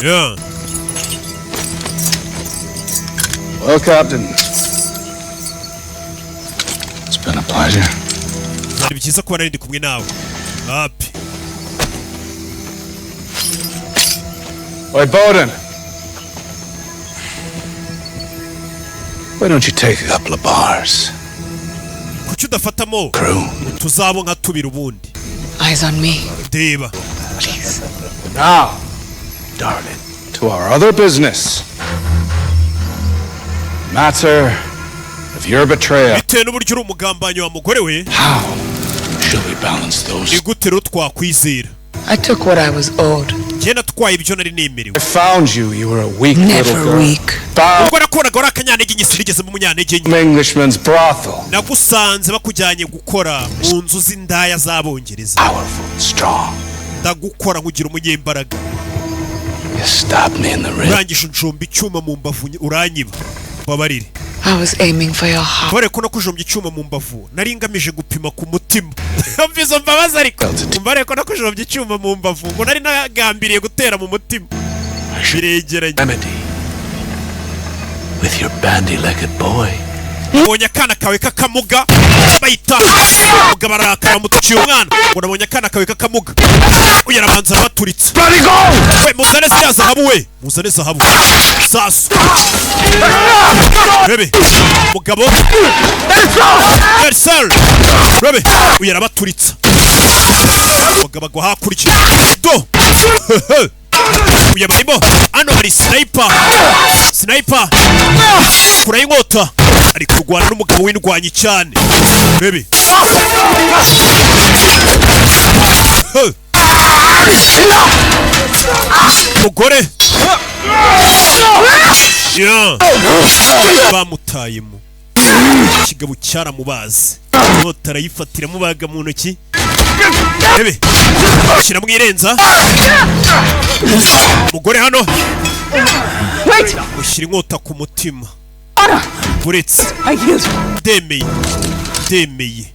Yeah. Well, Captain, it's been a pleasure. Byari byiza kuba nari ndi kumwe nawe api. Oi, Bowden. Why don't you take a couple of bars? Kuki udafatamo Crew. tuzabo nka tubiri ubundi? Eyes on me. Reba. Please. Now, darling, to our other business. Matter of your betrayal. Bitewe n'uburyo uri umugambanyi wa mugore we. How shall we balance those? Ni gute rero twakwizera? I took what I was owed. Njye natwaye ibyo nari nemerewe. I found you. You were a weak little Never girl. weak. Found Ubwo nakubonaga wari akanyantege nke, sinigeze mu munyantege nke. Englishman's brothel. Nagusanze bakujyanye gukora mu nzu z'indaya z'Abongereza. Powerful, strong. Ndagukora nkugira umunyembaraga. You stabbed me in the rib. Urangije unjomba icyuma mu mbavu, uranyiba, mbabarire. I was aiming for your heart. Kubera ko nakujombye icyuma mu mbavu, nari ngamije gupima ku mutima. Umva izo mbabazi ariko, mbabarire ko nakujombye icyuma mu mbavu, ngo nari nagambiriye gutera mu mutima, biregeranye. Remedy. With your bandy-legged boy. Nabonye akana kawe k'akamuga. Bayita umugabo arakara, bamutukiye umwana ngo nabonye akana kawe k'akamuga. Uyu arabanza arabaturitse. We, muzane ziriya zahabu, we muzane zahabu. Sasu rebe mugabo Ersel rebe, uyu arabaturitsa, umugabo agwa hakurya do. Uyu barimo hano hari sniper, sniper kuraho inkota, ari kurwana n'umugabo w'indwanyi cyane bebe. Huh. Mugore. Yeah. Bamutayemo ikigabo cyaramubaze, inkota arayifatira amubaga mu ntoki bebe, kiramwirenza. Mugore hano ushyira inkota ku mutima, uretse ndemeye, ndemeye.